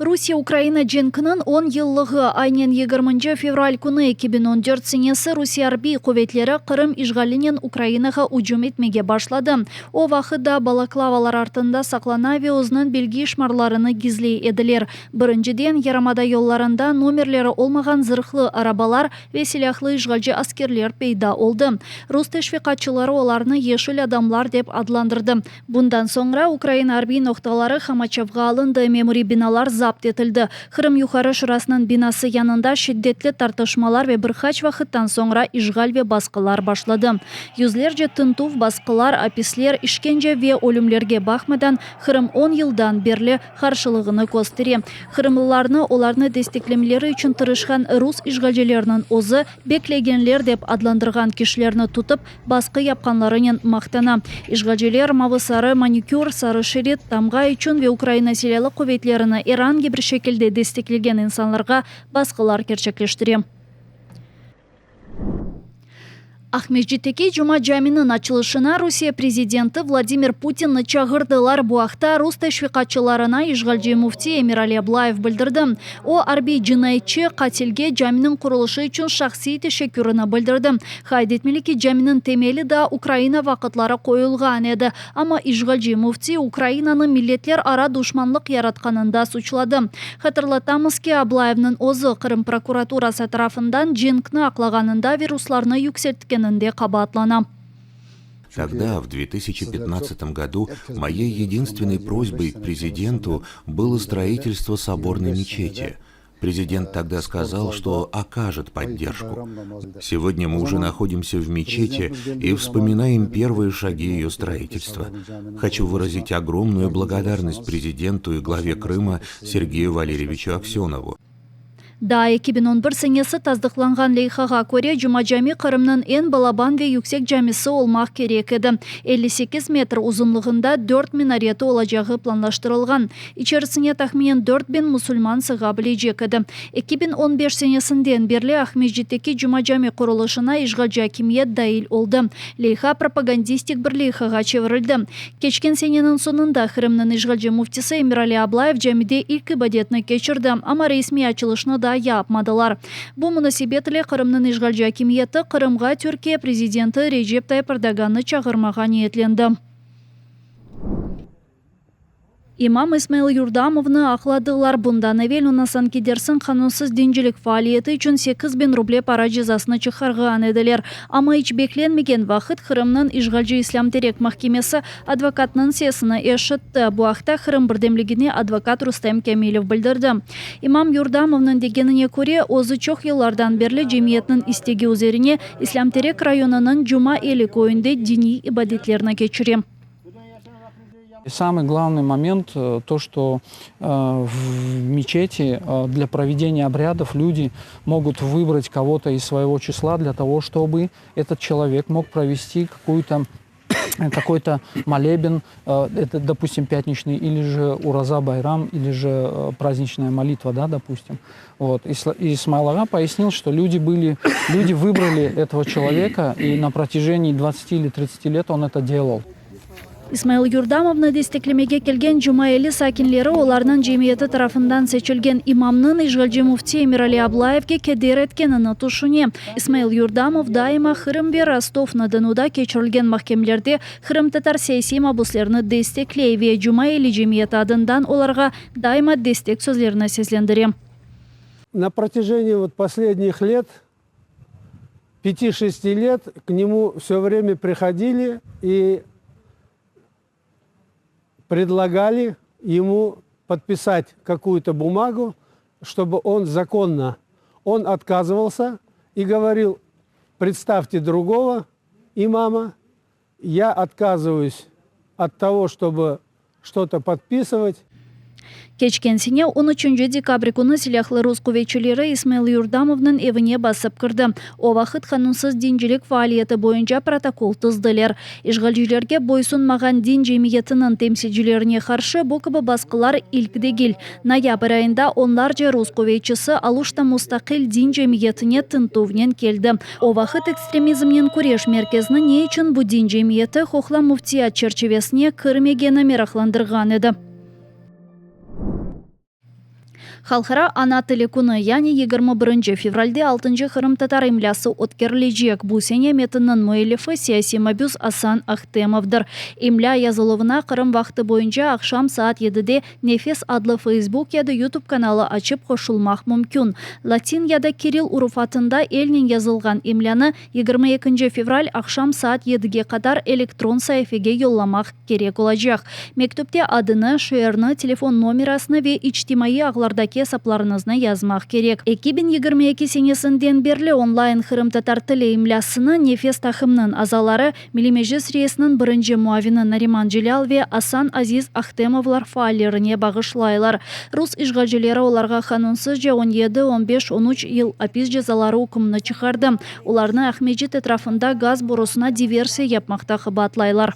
Rusiye-Ukraina cenkiniñ on yıllığı, aynen yigirminci fevral künü 2014 senesi Rusiye arbiy quvetleri Qırım işğalinen Ukrainağa ücüm etmege başladı. O vaqıt da balaklavalar artında saqlana ve özüniñ belgi şmarlarını gizley ediler. Birinciden, yarımada yollarında nomerleri olmağan zırhlı arabalar ve silâhlı işğalci askerler peyda oldı. Rus teşviqatçıları olarnı yeşil adamlar dep adlandırdı. Bundan soñra Ukraina arbiy noqtaları qamaçavğa alındı, memuriy binalar zapt etildi. Qırım Yuqarı Şurasınıñ binası yanında şiddetli tartışmalar ve bir qaç vaqıttan soñra işğal ve basqılar başladı. Yüzlerce tintüv, basqılar, apisler, işkence ve ölümlerge baqmadan, Qırım on yıldan berli qarşılığını köstere. Qırımlılarnı olarnı desteklemeleri içün tırışqan rus işğalcileriniñ özü beklegenler dep adlandırğan kişilerni tutıp, basqı yapqanlarınen maqtana. İşğalciler mavı-sarı manikür, sarı şerit, tamğa içün ve Ukraina Silâlı quvetlerini er angi bir şekilde desteklegen insanlarğa basqılar kerçekleştire. Aqmescitteki Cuma caminiñ açılışına Rusiye prezidenti Vladimir Putinni çağırdılar. Bu aqta rus teşviqatçılarına işğalci müfti Emirali Ablayev bildirdi. O, arbiy cinayetçi, qatilge caminiñ qurulışı içün şahsiy teşekkürini bildirdi. Qayd etmeli ki, caminiñ temeli daa Ukraina vaqıtları qoyulğan edi, amma işğalci müfti Ukrainanı milletlerara duşmanlıq yaratqanında suçladı. Hatırlatamız ki, Ablayevniñ özü Qırım prokuraturası tarafından cenkni aqlağanında ve ruslarnı yükseltkeninde qabaatlana. Тогда, в 2015 году, моей единственной просьбой к президенту было строительство соборной мечети. Президент тогда сказал, что окажет поддержку. Сегодня мы уже находимся в мечети и вспоминаем первые шаги ее строительства. Хочу выразить огромную благодарность президенту и главе Крыма Сергею Валерьевичу Аксенову. Daa 2011 senesi tasdıqlanğan leyhağa köre, Cuma Cami Qırımnıñ eñ balaban ve yüksek camisi olmaq kerek edi. 58 metr uzunlığında dört minareti olacağı planlaştırılğan. İçerisine tahminen 4000 musulman sığa bilecek edi. 2015 senesinden berli Aqmescitteki Cuma Cami qurulışına işğalci akimiyet dail oldı. Leyha propagandistik bir leyhağa çevirildi. Keçken seneniñ soñunda Qırımnıñ işğalci müftisi Emirali Ablayev camide ilk ibadetni keçirdi, amma resmiy açılışnı daa yapmadılar. Bu munasebet ile Qırımnıñ işğalci akimiyeti Qırımğa Türkiye prezidenti Recep Tayyip Erdogannı çağırmağa niyetlendi. İmam İsmail Yurdamovnı aqladılar. Bundan evel onı sanki dersiñ qanunsız dincilik faaliyeti içün 8000 ruble para cezasını çıqarğan ediler. Amma iç beklenmegen vaqıt Qırımnıñ işğalci İslâm Terek mahkemesi advokatnıñ sesini eşitti. Bu aqta Qırım birdemligine advokat Rustem Kâmilev bildirdi. İmam Yurdamovnıñ degenine köre, özü çoq yıllardan berli cemiyetniñ istegi üzerine İslâm Terek rayonınıñ Cuma Eli köyünde diniy ibadetlerni keçire. Самый главный момент, то, что в мечети для проведения обрядов люди могут выбрать кого-то из своего числа для того, чтобы этот человек мог провести какую-то какой-то молебен, это, допустим, пятничный, или же Ураза Байрам, или же праздничная молитва, да, допустим. Вот. И Исмаил Ага пояснил, что люди, были, люди выбрали этого человека, и на протяжении 20 или 30 лет он это делал. İsmail Yurdamovnı desteklemege kelgen Cuma Eli sakinleri olarnıñ cemiyeti tarafından seçilgen imamnıñ işğalci müfti Emirali Ablayevge keder etkenini tüşüne. İsmail Yurdamov daima Qırım ve Rostov-na-Donuda keçirilgen mahkemelerde qırımtatar siyasiy mabuslerini destekley ve Cuma Eli cemiyeti adından olarğa daima destek sözlerini seslendire. На протяжении вот последних лет, 5-6 лет, к нему все время приходили и предлагали ему подписать какую-то бумагу, чтобы он законно. Он отказывался и говорил, представьте другого имама, я отказываюсь от того, чтобы что-то подписывать. Keçken sene on üçünci dekabr künü silâhlı rus quvetçileri İsmail Yurdamovnıñ evine basıp kirdi. O vaqıt qanunsız dincilik faaliyeti boyunca protokol tizdiler. İşğalcilerge boysunmağan din cemiyetiniñ temsilcilerine qarşı bu kibi basqılar ilk degil. Noyabr ayında onlarca rus quvetçisi Aluşta mustaqil din cemiyetine tintüvnen keldi. O vaqıt Ekstremizmnen küreş merkezini ne içün bu din cemiyeti Hohla müftiyat çerçivesine kirmegeni meraqlandırğan edi. Halqara ana tili künü, yani 21 fevralde altıncı qırımtatar imlâsı ötkerilecek. Bu sene metinniñ müellifi siyasiy mabüs Asan Ahtemovdır. İmlâ yazıluvına Qırım vaqtı boyunca aqşam saat yedide Nefes adlı Feysbuk ya da YouTube kanalı açıp qoşulmaq mümkün. Latin ya da kirill urufatında elnen yazılğan imlânı 22 fevral aqşam saat yedige qadar elektron saifege yollamaq kerek olacaq. Mektüpte adını, şeerni, telefon nomerasını ve içtimaiy ağlardaki esaplarıñıznı yazmaq kerek. 2022 senesinden berli onlayn qırımtatar tili imlâsını Nefes taqımınıñ azaları, Milliy Meclis reisiniñ birinci muavini Nariman Celâl ve Asan Aziz Ahtemovlar faallerine bağışlaylar. Rus işğalcileri olarğa qanunsızca 17, 15, 13 yıl apis cezaları ükümini çıqardı. Olarnı Aqmescit etrafında gaz borusına diversiya yapmaqta qabaatlaylar.